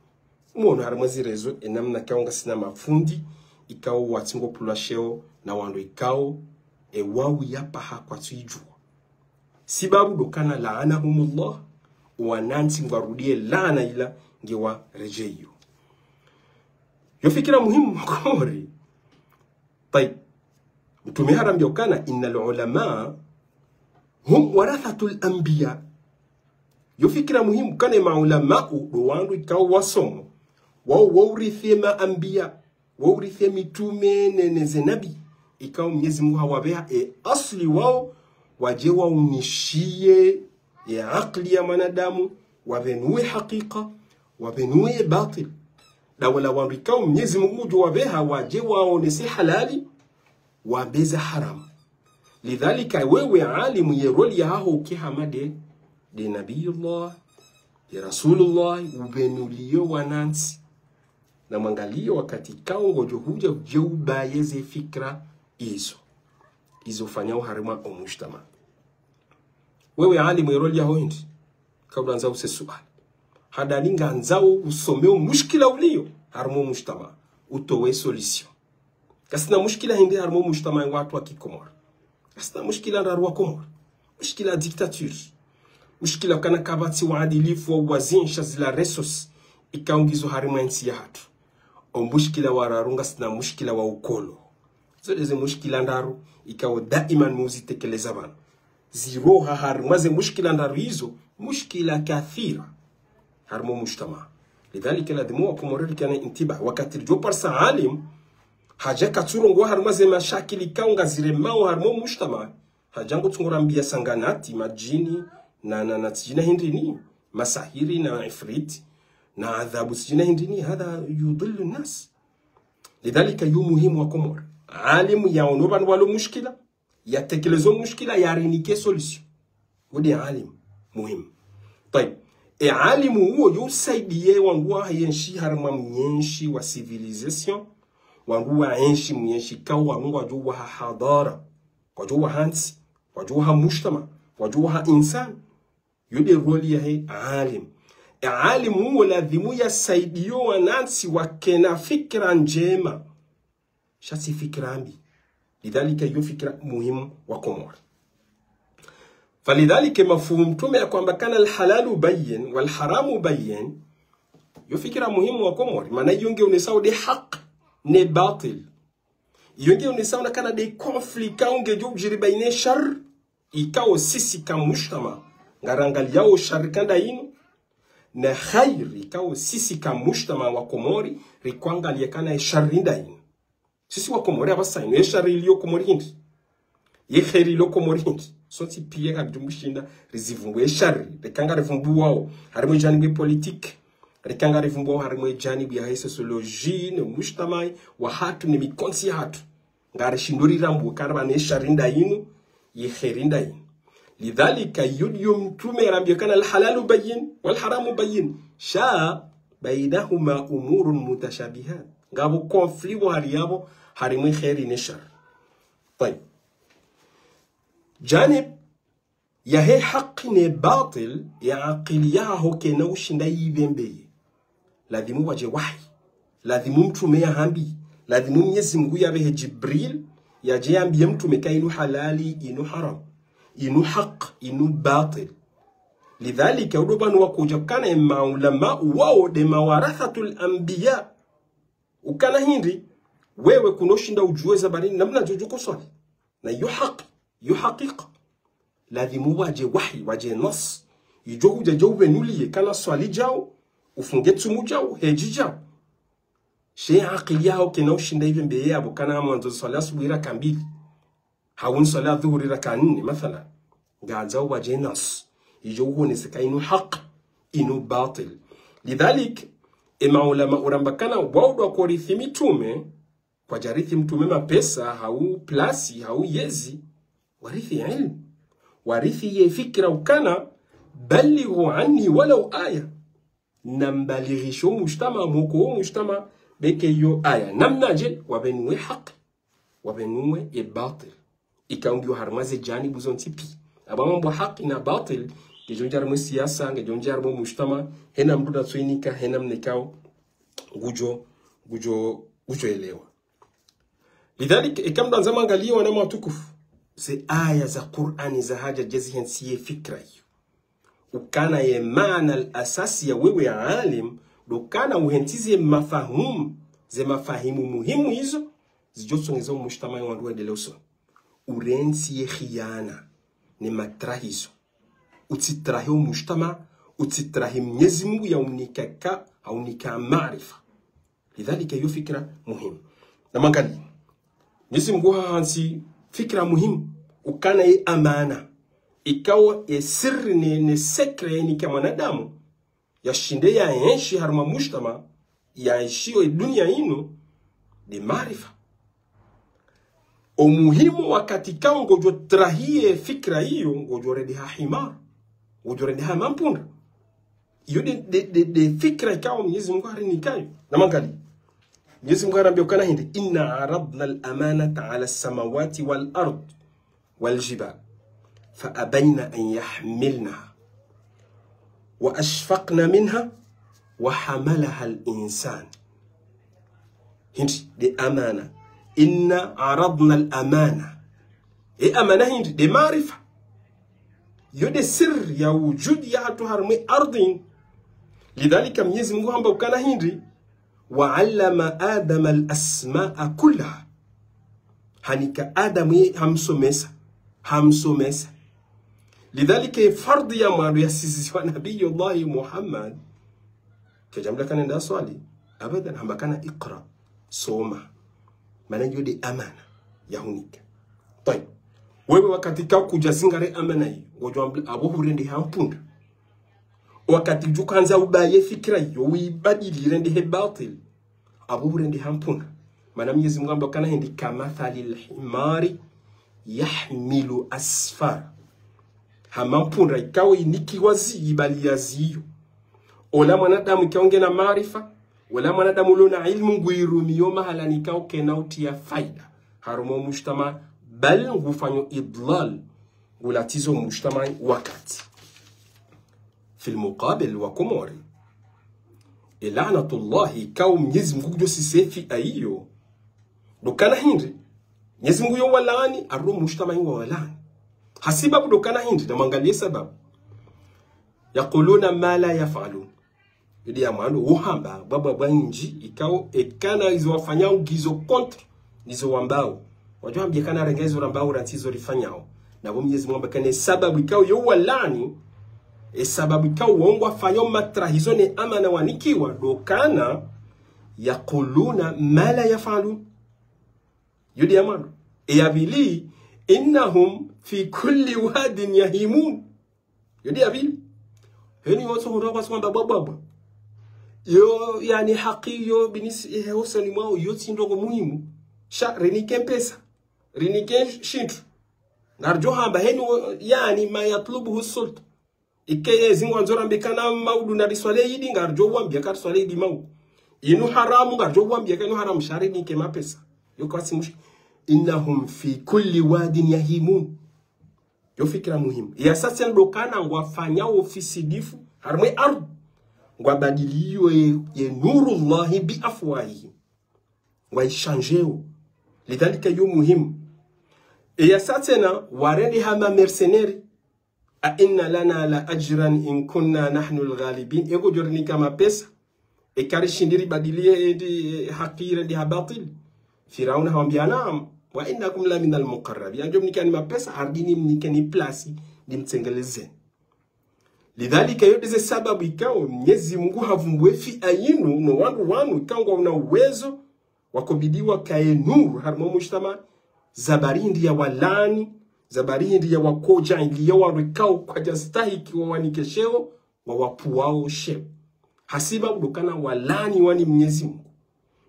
Mwono harimwa zi réseaux, e namna ikao ngasina mafundi, ikao watsi ngopvulwa sheo na wandru ikao, e wawu yapvaha kwatsu idjuwa. Sibabu ndo ukana: لعنهم الله, o wanantsi ngwarudie laana ila ngewaredjeyo. Yo fikira muhimu wa Komori. Tayib. Mtrume harambia ukana: إن العلماء هم ورثة الأنبياء. Yo fikira muhimu ukana e maulama ndo wandru ikao wasomo. Wao, wao urithi e maanbiya. Wao urithi e mitrume ne, ne ze nabi. Ikao Mnyezi Mungu hawapveha e asli wao, wadje waunishiye ye akili ya mwanadamu, wapvenuwe hakika, wapvenuwe ye batil. Ndo wala wandru ikao Mnyezi Mungu ngudjo wapveha wadje waonese halali, wambeze haramu. Lidhalika wewe alimu ye rôle yahaho uke hama nde, nde Nabiyullah, nde Rasulullah, upvenuliye wanantsi. Na mwangaliye wakati ikao ngodjo hudja udje ubaye ze fikira izo. Izo ufanyao harimwa o mujtama. Wewe alimu ye rôle yaho hindri? Kabla ndzao use suala. Handani ngandzao usome o mushkila uliyo harimwa o mujtama. Utowe solution. Kasina mushkila hindri harimwa o mujtama watru wa kikomori. Kasina mushkila ndraru wa Komori. Mushkila dictature. Mushkila ukana kapvatsi waadilifu wa uwazinsha zila ressources ikao ngizo harimwa entsi yahatru. O mushkila wa raru ngasina mushkila wa ukolo. Zo nde ze mushkila ndraru ikao daiman muzitekeleza pvanu. Ziroha harimwa ze mushkila ndraru izo, mushkila kathira. harimwa mujtama. Lidhalika ladhimu wa Komori rikane intiba. Wakati ridjo parisa alim, hadja katsurongoa harimwa ze mashakili ikao ngaziremao harimwa mujtama, hadja ngutsungo rambia sanganati, madjini, na, na, na tsidjina hindrini, masahiri, na ifrit, na adhabu tsidjina hindrini, hadha yudhillu nas. Lidhalika yo muhimu wa Komori. Alim yaono pvanu pvwalo mushkila, yatekelezo mushkila, yarinike solution. Wo nde alim muhimu. Tayib. E alimu uwo yo usaidiye wandru waenshi harimwa mwenshi wa civilisation, wandru waenshi mwenshi ikao wandru ngwadjo waha hadhara, ngwadjo waha ntsi, ngwadjo waha mujtama, ngwadjo waha insan. Yo nde rôle yahe alim. E alim uwo ladhimu yasaidiyo wanantsi wakena fikira ndjema. Sha tsi fikira mbi. Lidhalika yo fikira muhimu wa Komori. Falidhalika mafhumu mtrume ya hwamba kana alhalalu bayyin walharamu bayyin. Yo fikira muhimu wa Komori. Mana yo nge onesao nde haki ne batil. Yo nge onesao ukana nde conflit ikao ngedjo udjiri baina shar ikao sisi ka mujtama ngarangaliyao shar ka ndayinu, na khair ikao sisi ka mujtama wa Komori riko angalia ukana e shar ndayinu. Sisi wa Komori apvasa inu, e shar iliyo Komori hindri? Ye khair iliyo Komori hindri? Sontsi piya ngaridjo mshinda rizivumbue e shar, reka ngarivumbuao harimwa e janibu ya politique, reka ngarivumbuao harimwa e janibu yahe sociologie, ne mujtama wahatru, ne mikontsi yahatru. Ngarishindo rirambue ukana pvanu e shar ndayinu, ye khair ndayinu. Lidhalika yo ndiyo mtrume yarambiya ukana alhalalu bayyin walharamu bayyin. Sha bainahuma umurun mutashabihat. Ngapvo conflit pvo hari yapvo harimwa e khair ne shar. Tayib. Janib yahe haki ne batil, ye akili yaho kayina ushinda yipvembeye. Ladhimu pvwadje wahi. Ladhimu mtrume yahambi. Ladhimu Mnyezi Mngu yapvehe Jibril, yadje yambiye mtrume uka inu halali, inu haram, inu haki, inu batil. Lidhalika, wo ndo pvanu wakodja ukana e maulama wao nde mawarathatul anbiya. Ukana hindri, wewe kunoshinda udjuwe za bari namna djodjo koswali. Na yo haki, yo hakika. Ladhimu pvwadje wahi, pvwadje nas. Idjo hudja djo upvenuliye ukana swali djao, ufunge tsumu djao, hedji djao. She akili yaho kayina ushinda yipvembeye yapvo ukana ngamwandzo swali asubuhi raka mbili. Hau nswali adhuhuri raka nne, mathalan. Ngadjao pvwadje nas. Idjo uhonese uka inu haki, inu batil. Lidhalik, e maulama uramba ukana wao ndo wakorithi mitrume, kwadjarithi mtrume mapesa, hau plasi, hau yezi, warithi ilmu. Warithi ye fikira ukana, balighu anni walau aya. Nambalighishe o mujtama, moko o mujtama, beke yo aya. Namnadje, wapvenue haki, wapvenue e batil. Ikao ngiyo harimwa ze janibu zontsi piya. Apvo mambo haki na batil, ngedjo ndjia harimwa e siyasa, ngedjo ndjia harimwa o mujtama, hena mndru natsoinika, hena mna ikao, ngudjo, ngudjo, ngudjo elewa. Lidhalik, eka mndru andza mwangaliye wananya watukufu, ze aya za Qur'ani zahadja dje zihentsi ye fikira iyo. Ukana ye maana al-asasi ya wewe ya alim, ndo ukana uhentsi ze mafahumu, ze mafahimu muhimu izo, zidjo tsongeza o mujtama ya wandru wendelee usoni. Urentsi ye khiyana, ne matrahizo. Utsitrahi o mujtama, utsitrahi Mnyezi Mngu ya unika ka, haunika maarifa. Lidhalika, iyo fikira muhimu. Namwangalie. Mnyezi Mngu hahantsi fikira muhimu. Ukana ye amana. Ikao ye siri ne, ne secret yanika mwanadamu. Yashinde yaenshi harimwa mujtama. Yaenshi ye dunia inu. Nde maarifa. O muhimu wakati ikao ngodjo trahiye fikira iyo, ngodjo rendeha himar. Ngodjo rendeha mampunda. Iyo nde, nde, nde, nde fikira ikao Mnyezi Mngu harinikayo. Namwangalie. Mnyezi Mngu harambia ukana hindri, إنا عرضنا الأمانة على السماوات والأرض والجبال فأبين أن يحملنها وأشفقن منها وحملها الإنسان. Hindri, nde amana. إنا عرضنا الأمانة. E amana hindri, nde maarifa. Iyo nde siri ya wujudi yahatru harimwa e ardhwi. Lidhalika Mnyezi Mngu hamba ukana hindri, وعلم آدم الأسماء كلها. Hanika Adamu ye hamsomesa. Hamsomesa. Lidhalika ye fardhi ya mwando yasiziwa Nabiyullahi Muhammad. Kadjamwambia kana nende swali. Abadan, hamba kana iqra. Soma. Mana iyo nde amana yahunika. Tayib. Wewe wakati ikao kudja zingare amana iyo, ngodjo ambia apvo hurendeha mpundra. Wakati udjo handza ubaye fikira iyo, uibadili irendehe batil, apvo hurendeha mpundra. Mana Mnyezi Mungu hamba kana hindri, كمثل الحمار يحمل أسفارا. Hama mpundra ikao inikiwa zi, ibaliya ziyo. Ola mwanadamu ikao ngena maarifa, ola mwanadamu ulo na ilmu nguirumiyo mahala ikao kayina utiya faida harumwa mujtama, bal ngufanyo idlal, ngulatizo mujtama wakati. Fil muqabil wa Komori, e laanatullahi ikao Mnyezi Mungu ngudjo sise fi'a iyo, ndo kana hindri, Mnyezi Mungu yo walaani, harumwa mujtama ngwawalaani. Hasibabu ndo kana hindri, namwangaliye sababu. يقولون ما لا يفعلون. Iyo nde ya mwando, uhamba bwabwabwa nyindji, ikao, e kana izo wafanyao ngizo contre nizo wambao. Wadjo hambia kana renge izo rambao, rantsi izo rifanyao. Na pvo Mnyezi Mungu hamba kana e sababu ikao yo walaani, e sababu ikao wo ngwafanyao matrahizo ne amana wanikiwa, ndo kana, يقولون ما لا يفعلون. Iyo nde ya mwando. E ya pvili, إنهم في كل واد يهيمون. Iyo nde ya pvili. Heni wotso huro kwatsu hamba bwabwabwa. Yo, yaani, haki yo binisi, ehe, hosoni mwao, yo tsi ndrongo muhimu. Sha, rinike mpesa. Rinike shintru. Ngaridjo hamba, heni wo, yaani, ما يطلبه السلطة. Ike yezi ngwandzo rambe kana maudu na riswali idi, ngaridjo wambia ka riswali idi maudu. Inu haramu, ngaridjo wambia ka inu haramu, sha rinike mapesa. Yo kwatsi mushi. إنهم في كل واد يهيمون. Yo fikira muhimu. Ya sasa ndo kana ngwafanyao ufisidifu harumwa e ardhi. Ngwabadiliyo ye, ye نور الله بأفواههم. Ngwaishandjeo. Lidhalika yo muhimu. E ya sasa na warende hama mercenaires. أئن لنا لأجرا إن كنا نحن الغالبين. Ego djo rinika mapesa. Eka rishindi ribadiliye e ndi, e, haki irendeha batil. Firauna hawambia, نعم وإنكم لمن المقربين. Ngamdjo mnikeni mapesa, ardhini mnikeni plasi, nimtsengelezeni. Lidhalika, yo ndeze sababu ikao Mnyezi Mungu havumbuwe fi'a inu, no wandru wanu, ikao ngwauna uwezo, wakobidi wakaye nuru harumwa mujtama, za bari hindri ya walaani, za bari hindri ya wakodja, ili ya wandru ikao kwadja stahiki wawanike sheo, wawapvuwao sheo. Hasibabu ndo kana walaaniwa ni Mnyezi Mungu.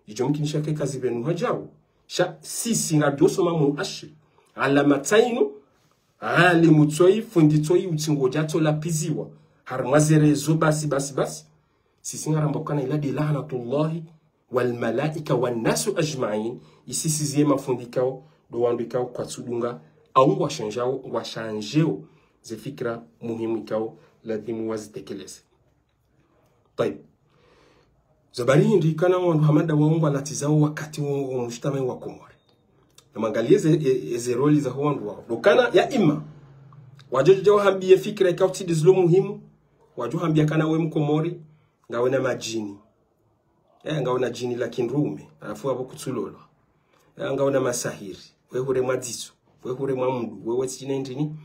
Idjo mkinisha ke kazipvenuha djao. Sha sisi ngaridjo soma muashir. Alama tsi inu, alimu tsoyi, fundi tsoyi, utsi ngodja tso lapviziwa. Harumwa ze réseaux basi, basi, basi. Sisi ngaramba kana ila nde لعنة الله والملائكة والناس أجمعين. Isisi ziye mafundi ikao, ndo wandru ikao kwatsudunga, au ngwashandjao, ngwashandjeo ze fikira muhimu ikao ladhimu wazitekeleze. Tayib. Zo bari hindri kana wandru hama nda wao ngwalatizao wakati wo, wo mujtama wa Komori. Namwangaliye ze, e, e, ze rôle zaho wandru wao. Ndo kana ya imma, wadjo dja wahambiye fikira ikao tsi ndezilo muhimu, wadjo hambia kana we Mkomori, ngawe na madjini. Eh, ngawe na djini la kindrume, halafu apvo kutsulolwa. Eh, ngawe na masahiri, we hure mwa dziso, we hure mwa mndru, we we tsi djini ndrini.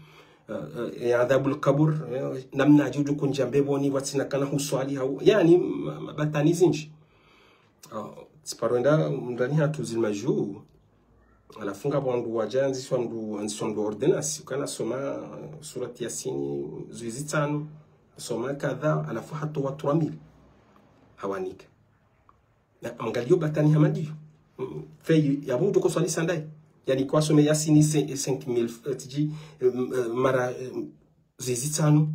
Eh, eh, eh, adhabul kabur, eh, namnadje udjo kondja mbepvoni pvatsina kana huswali hau, yaani, ma-, mabatwani zindji. Ah, tsiparo enda mndani hatru zili majuu. Halafu ngapvo wandru wadja wandziswa mndru, wandziswa mndru ordonnance, ukana soma, eh, surati Yasini, zwizi tsanu, soma kadha, halafu hatowa trois mille. Hawanika. Na angaliyo batwani hama ndiyo. Mm, feuille, yapvo udjo koswali sandaye. Yaani kwasome Yasini cin-, cinq mille, eh, tiji, eh, m-, eh, mara, eh, zwizi tsanu.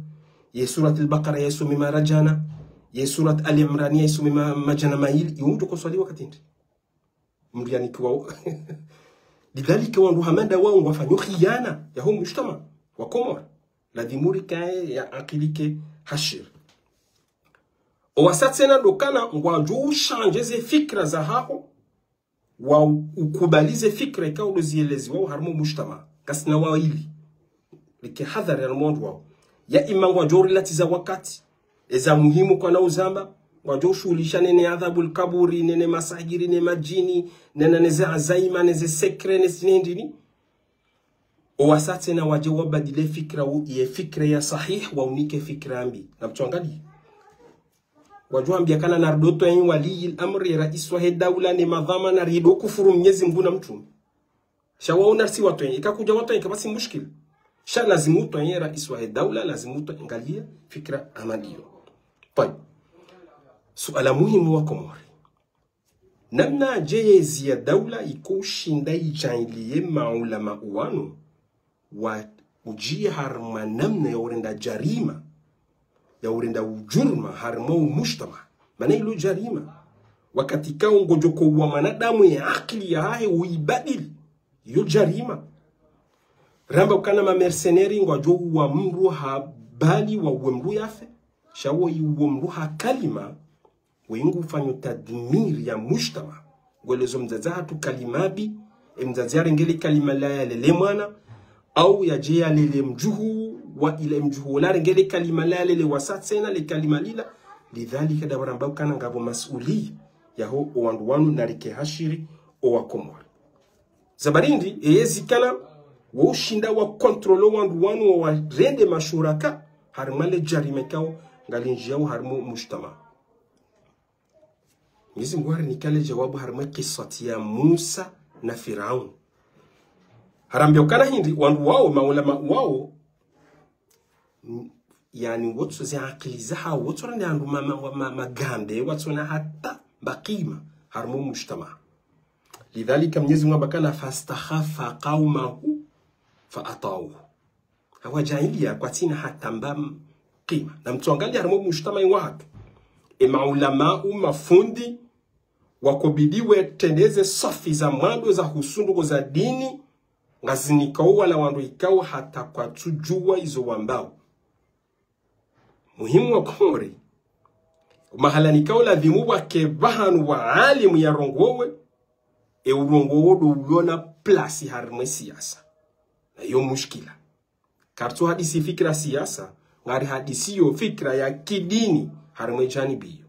Ye Surat al-Baqara yaisome mara djana. Ye Surat Ali Imran yaisome ma-, madjana mayili. Iyo udjo koswali wakati ndri. Mndru yanikiwa. Lidhalika wandru hama nda wao ngwafanyao khiyana yaho mujtama wa Komori. Ladhimu rikaye ya akili ke hashir. Owasa tsena ndo kana ngwadjo ushandje ze fikira zahaho, wa ukubali ze fikira ikao ndo zieleziwao harumwa mujtama. Ngasina waili. Rike hadhari harumwa wandru wao. Ya imma ngwadjo urilatiza wakati. Eza muhimu kwana uzamba, ngwadjo ushuhulisha nene adhabul kaburi, nene masahiri, ne madjini, nene, neze azaima, neze secret, neze nendini. Owasa tsena wadje wabadili fikira u-, ye fikira ya sahih, waunike fikira mbi. Namtsoangaliye. Wadjo hambia kana narido twii waliyil amri, rais wahe daula ne madhwamana, rido kufuru Mnyezi Mngu na mtrume. Sha waona si watwii, ika kudja watwii, ika basi mushkil. Sha lazimu twii rais wahe daula, lazimu twii, angalia fikira hama ndiyo. Twayib. Suala muhimu wa Komori. Namnadje yezi ya daula iko ushinda idjaanliye maulama wanu, wadjiye harimwa namna ya urenda jarima, ya urenda udjurma harimwa umujtama. Mana ilo jarima. Wakati kao ngodjo kouwa mwanadamu ye akili yahahe uibadili. Iyo jarima. Ramba ukana ma mercenaires ngwadjo uwa mndru ha bali wauwe mndru yafe. Sha wo iuwo mndru ha kalima, wengu ufanyo tadmir ya mujtama. Ngwelezo mdzadze hatru kalima mbi, e mdzadze yarenge le kalima la yalele mwana, au yadje yalele mdjuhu, wa ila mdjuhu ola yarenge le kalima la yalele wasa tsena, le kalima lila. Lidhalika nda waramba ukana ngapvo masuliya yaho owandru wanu na rike hashiri owa Komori. Za barindi, eyezi kana, wo ushinda wa contrôler wandru wanu wawarende mashuraka, harimwa le jarima kao, ngalindjiyao harimwa mujtama. Mnyezi Mngu harinika le jawabu harimwa kiswati ya Musa na Firaun. Harambia ukana hindri, wandru wao, maulama wao, m-, yaani, wotso ze akili zahawo, wotso rende wandru ma, ma, ma, ma, magambe, watsona hata mba kima, harimwa mujtama. Lidhalika Mnyezi Mngu hamba kana فاستخف قومه فأطاعوه. Hawadjaanliya kwatsina hata mba m-, kima. Na mtsuangalia harimwa mujtama wahatru. E maulama, o mafundi, wakobidi wetrendeze swafi za mwando za husu ndrongoo za dini, ngazinikao wala wandru ikao hata kwatsudjuwa izo wambao. Muhimu wa Komori, mahala nikao ladhimu wake pvahanu wa alimu yarongowe, e urongowo ndo ulona plasi harimwa e siasa. Na iyo mushkila. Karitsu hadisi fikira siasa, ngari hadisi yo fikira ya kidini harimwa e janibi iyo.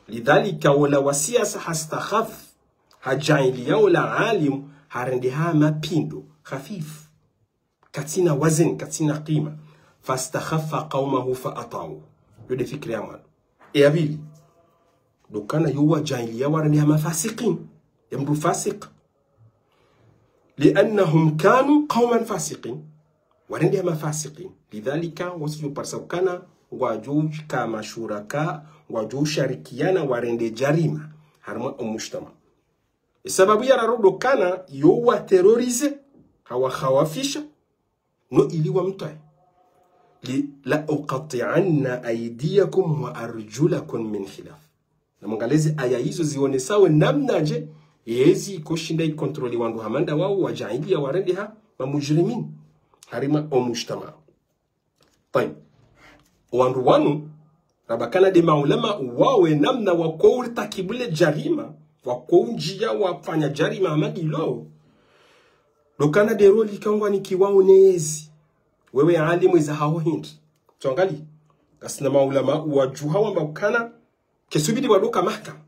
Lidhalika ola wa siasa hastakhafu, hadjaanliya ola alimu, harendeha mapindo, hafifu. Katsina wazn, katsina kima. فاستخف قومه فأطاعوه. Yo nde fikira ya mwando. E ya pvili. Ndo ukana yo wadjaanliya warendeha mafasikin. Ya mndru fasik. لأنهم كانوا قوما فاسقين. Warendeha mafasikin. Lidhalika, wasi yo parisa ukana, ngwadjo ushika mashuraka, ngwadjo usharikiana, warende jarima. Harimwa o mujtama. E sababu ya raru ndo ukana yo waterroriser, hawakhawafisha, no ili wamtwaye. Li, لأقطعن أيديكم وأرجلكم من خلاف. Na mwangalezi aya izo zionesao namnadje, yezi ikoshinda ikontrole wandru hama nda wao wadjaanliya warendeha mamujrimin. Harimwa o mujtama. Twayib. Wandru wanu, ramba ukana nde maulama wao e namna wakouritakibu le jarima, wakoundjiya wafanya jarima hama ndilo. Ndo ukana nde rôle ikao ngwanikiwao ne yezi. Wewe alimu iza haho hindri. Tsuangali. Ngasina maulama wadjuha wamba ukana kesubidi wadoka mahakama.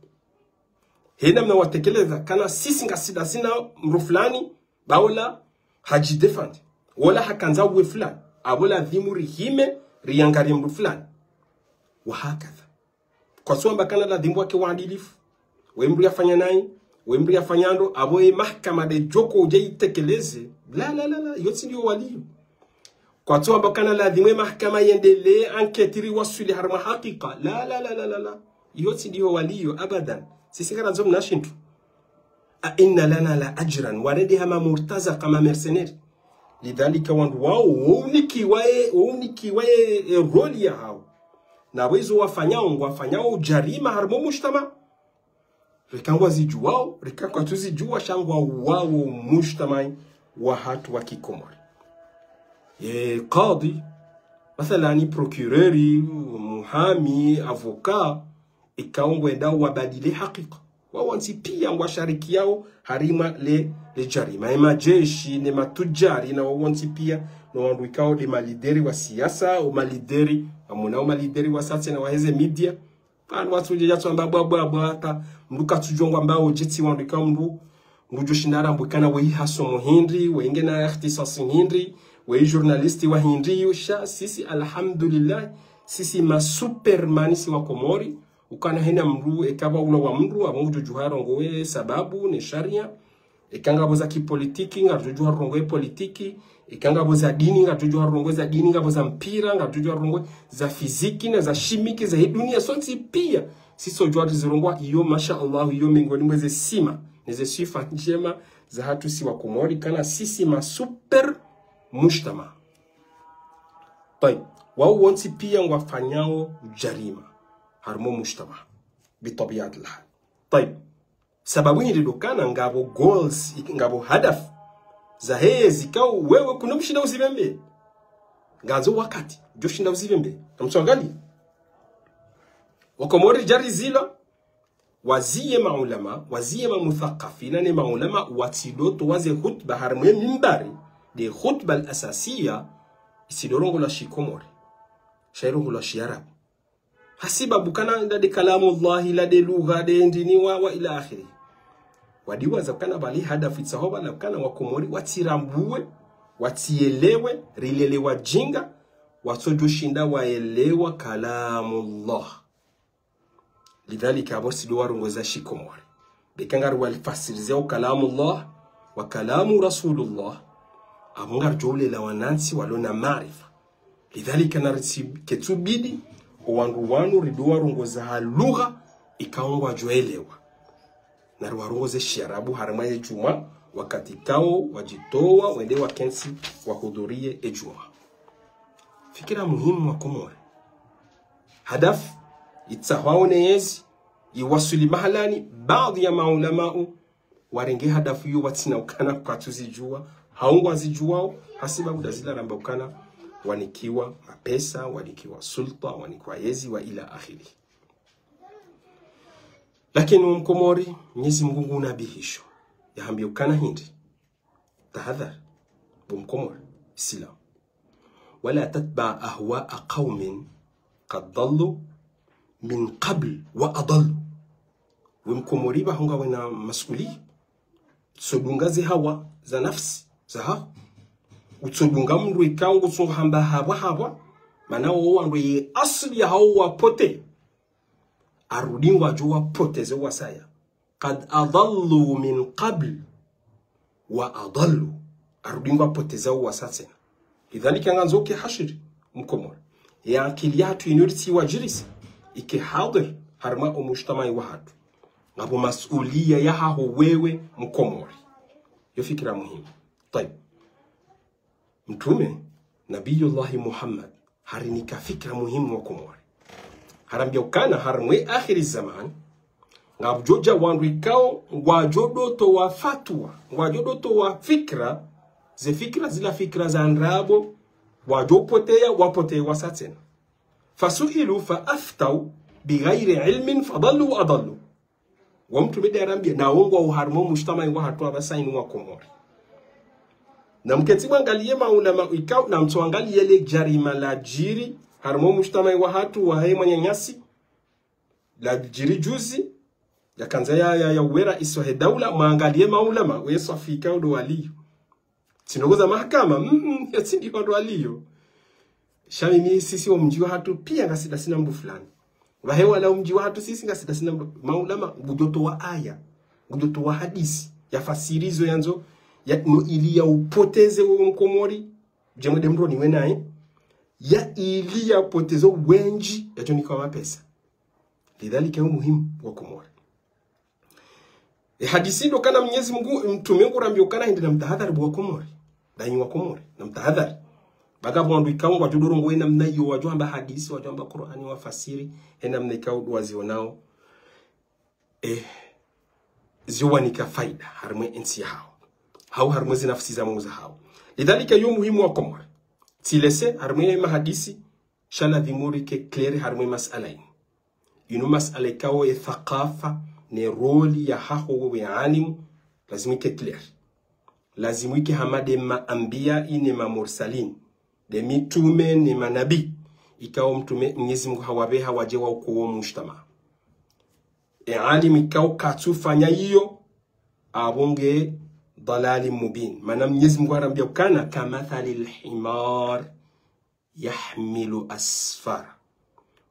He namna watekeleza kana sisi ngasi ndasi na mndru fulani, ba ola hadjidéfendre. Ola hakandza uwe fulani. Apvo ladhimu rihime, riangaliye mndru fulani. Wa hakadha. Kwatsu wamba kana ladhimu wake waadilifu. We mndru yafanya nayi, we mndru yafanya ndo, apvo ye mahakama nde djoko udje itekeleze. La, la, la, la. Iyo tsi ndiyo waliyo. Kwatsu wamba kana ladhimu e mahakama yendelee enquête ri waswili harimwa hakika. La, la, la, la, la, la. Iyo tsi ndiyo waliyo, abadan. Sisi ngarandzo mna shintru. أئن لنا لأجرا. Warendeha mamurtazaka, mamercenaires. Lidhalika wandru wao, wo unikiwa e, wo unikiwa e, e rôle yahao. Na wezo wafanyao, ngwafanyao jarima harimwa o mujtama. Reka ngwazidjuwao, reka kwatsuzidjuwa sha ngwauwao mujtamai wahatru wa kikomori. E, kadhi, mathalani procureur, muhami, avocat, ikao ngwendao wabadili hakika. Wawontsi pia ngwasharikiyao harimwa le, le jarima. E majeshi, ne matujari, na wawontsi pia, no wandru ikao nde malideri wa siasa, o malideri, amuna o malideri wa satse na waheze media, pvanu watsudje yatsu amba bwa, bwa, bwa, hata mndru katsudjo ngwamba o djetsi wandru ikao mndru, mndru djo shinda ramba ukana weyi hasomo hindri, weyi ngena ikhtisasi hindri, weyi journaliste wa hindri, yo sha, sisi, alhamdulillah, sisi ma Superman si wa Komori, Ukana hena mndru, eka pvaulwa mndru, apvo ngudjodjuha rongowe sababu, ne sharia. Eka ngapvo za kipolitiki, ngarudjodjuha rongowe politiki. Eka ngapvo za dini, ngarudjodjuha rongowe za dini, ngapvo za mpira, ngarudjodjuha rongowe za fiziki, na za shimiki, za hi dunia, sontsi pia. Sisi udjuwa rizirongowa iyo, masha Allah, iyo miongoni mwa ze sima, ne ze swifa ndjema, za hatru si wa Komori, kana sisi ma super mujtama. Tayib, wao wontsi pia ngwafanyao jarima harumwa mujtama, bitabiat lhal. Tayib, sababu hindri ndo ukana ngapvo goals, ngapvo hadaf, zahe zikao wewe kuno mshinda uzipvembe. Ngazo wakati, djo shinda uzipvembe. Namtsuangalie. Wa Komori djarizilwa, waziye maulama, waziye mamuthakafina ne maulama, watsi ndo towa ze khutba harumwa ye mimbari, nde khutba al-asasiya, itsi ndo rongolwa shikomori. Sha irongolwa shiarabu. Hasibabu kana nda nde kalamullahi, la nde lugha, nde ndini wa, wa ila akhiri. Wadiwaza kana pvali hadafu itsaho pvala kana wa Komori watsirambuwe, watsielewe, rilele wajinga, watsodjo shinda waelewa kalamullah. Lidhalika apvo tsi ndo warongoza shikomori. Beka ngari walifasirize o kalamullah, wa kalamu rasulullah, apvo ngaridjo ulela wanantsi walo na maarifa. Lidhalika nari tsi-, ketsubidi, o wandru wanu ridjo warongoza ha lugha, ikao ngwadjo elewa. Nari warongoze shiarabu harumwa ye djumwa, wakati ikao wadjitowa, wende wakentsi, wahudhuriye e djumwa. Fikira muhimu wa Komori. Hadaf, itsahwao ne yezi, iwaswili mahalani, baadhi ya maulamau, warenge hadafu iyo watsina ukana kwatsuzidjuwa, hau ngwazidjuwao, hasibabu nda zila ramba ukana, wanikiwa mapesa, wanikiwa sulta, wanikiwa yezi, wa ila akhiri. Lakini o Mkomori, Mnyezi Mngu ngunabihisho, yahambia ukana hindri. Tahadhari, bo Mkomori, Islam. ولا تتبع أهواء قوم قد ضلوا من قبل وأضلوا. We Mkomori pvaho ngawe na masuliya. Utsodunga ze hawa za nafsi, zahaho. Utsodunga mndru ikao ngutsohamba hapvwa hapvwa. Mana wo wandru ye asili yahawo wapote. Arudi ngwadjo wapoteze wasaya. قد أضلوا من قبل وأضلوا. Arudi ngwapoteza wasaya tsena. Lidhalika ngandzo ke hashiri Mkomori. Ye akili yahatru inu ritsi wadjirisa. Ike hadhir harumwa o mujtamai wahatru. Ngapvo masuliya yahaho wewe Mkomori. Yo fikira muhimu. Tayib. Mtrume, Nabiyullahi Muhammad, harinika fikira muhimu wa Komori. Harambia ukana harumwa ye akhiri zaman, ngapvodjo dja wandru ikao, ngwadjo ndo towa fatwa, ngwadjo ndo towa fikira, ze fikira zila fikira za ndrabo, wadjo poteya, wapoteya wasaya tsena. فسئلوا فأفتوا بغير علم فضلوا وأضلوا. Wo Mtrume nde yarambia, na wo ngwao harumwa o mujtamai wahatru apvasa inu wa Komori. Na mketsi mwangaliye maulama ikao, na mtsoangaliye le jarima ladjiri harumwa o mujtamai wahatru wahe mwananyasi, ladjiri juzi, yakandza ya, ya, ya uwe raisi wahe daula, mwangaliye maulama, we swafi ikao ndo waliyo. Tsi ndrongoo za mahakama, mm, mm, ya tsi ndihwa ndo waliyo. Sha mimi sisi wo mdji wahatru pia ngasi ndasi na mndru fulani. Pvahe wala wo mdji wahatru sisi ngasi ndasi na mndru. Maulama, ngudjo towa aya, ngudjo towa hadisi, yafasiri zo yandzo, ya, no ili yaupoteze wo Mkomori, djemwe nde mndru niwe naye, ya ili yapoteze wendji, yadjo nika mapesa. Lidhalika yo muhimu wa Komori. E hadisi ndo ukana Mnyezi Mngu, Mtrume ngurambia ukana hindri namtahadhari bo wa Komori. Ndanyi wa Komori, namtahadhari. Baka pvo wandru ikao ngwadjo ndo rongowa ye namna iyo, wadjo hamba hadisi, wadjo hamba Kur'ani, wafasiri, ye namna ikao ndo wazionao. Eh, ziwanika faida, harumwa ye ntsi yahawo. Hau harumwa ze nafsi za mauza hawo. Lidhalika yo muhimu wa Komori. Tsi lese, harumwa ye mahadisi, sha ladhimu rike clair harumwa ye masala inu. Inu masala ikao ye thakafa ne rôle yahaho wewe alimu, lazimu ike clair. Lazimu ike hama nde maanbiya ne mamursalin, nde mitrume ne manabi, ikao Mtrume Mnyezi Mngu hawapveha wadje waokowe o mujtamaa. E alimu ikao katsufanya iyo, apvo nge dalali mubin. Mana Mnyezi Mngu harambia ukana كمثل الحمار يحمل أسفارا.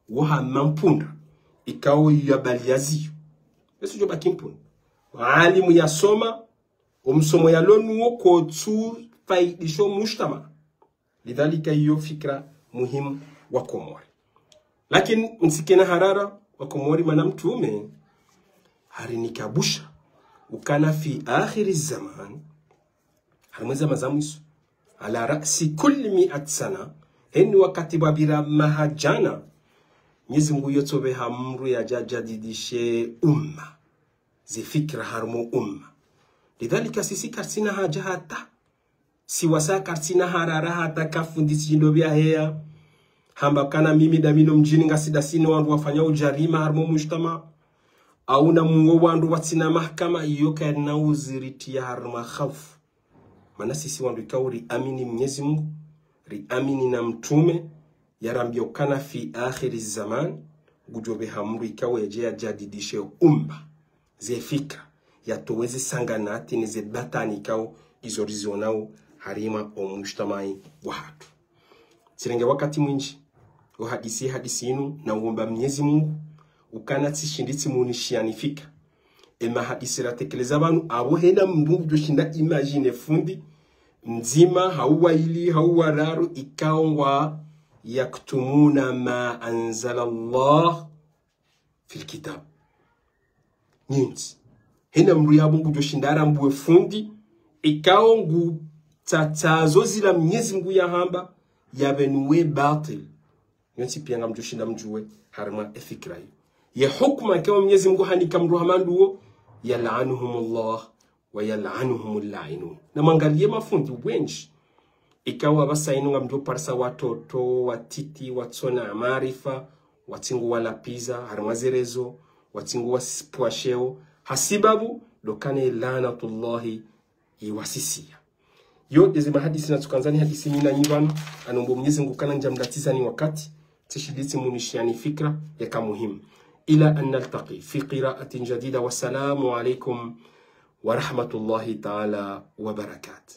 Wo hama mpunda, ikao yabaliya ziyo. Basi udjo baki mpuni. Alimu yasoma, omsomo yalo nuwo kotsu faidisho mujtama. Lidhalika iyo fikra muhimu wa Komori. Lakini mtsikena harara wa Komori mana mtrume harinika bushara ukana fi akhiri zaman, harimwa zama za mwiso, ala ra'si kulli mi'at sana, heni wakati pvwapvira maha djana, Mnyezi Mungu yotsopveha mndru yadje yajadidishe umma, ze fikra harimwa umma. Lidhalika sisi karitsina haja hata, si wasa karitsina harara hata ka fundi tsi shindo pvia heya hamba kana mimi damino mdjini ngasi dasino wandru wafanya ujarima harimwa mujtama, au na muwo wandru watsina mahakama, iyo kayina uziritiya harimwa khaufu. Mana sisi wandru ikao riamini Mnyezi Mungu, riamini na mtrume, yarambia ukana fi akhiri zaman, ngudjopveha mndru ikao yadje yajadidishe umma, ze fikra, yatowe ze sanganati ne ze batwili ikao izo rizionao harimwa omujtamai wahatru. Tsirenge wakati mwindji, ohadisi hadisi inu na uomba Mnyezi Mungu, ukana tsishindi tsimunishiani fikra. Ema hadisi ratekeleza pvanu, apvo hena mndru ngudjoshinda imagine fundi mdzima, hau waili, hau wararu, ikao ngwa yaktumuna ma anzala Allah fil kitab. Nintsi. Hena mndru yapvo ngudjoshinda arambuwe fundi, ikao ngutsatsazo zila Mnyezi Mungu yahamba, yapvenuwe batwili. Yontsi pia ngamdjoshinda mdjuwe harimwa efikra iyo. Ye hukuma ikao Mnyezi Mungu hanika mndru hama nduwo, yal'anuhumullah wa yal'anuhumul la'inun. Na mwangaliye mafundi wendji, ikao apvasa inu ngamdjoparisa watoto, watiti, watsona maarifa, watsingu walapviza harimwa ze réseaux, watsingu wasipvwa sheo, hasibabu ndo ukana ye laanatullahi iwasisiya. Yo, ndeze mahadisi natsukandzani hadisi mi nanyi pvanu, anombo Mnyezi Mungu ukana ndjamdatizani wakati, tsishindi tsimunishiani fikra yaka muhimu. Ila an naltaqi fi qira'atin jadida. Wassalamu alaikum wa rahmatullahi ta'ala wa barakatuh.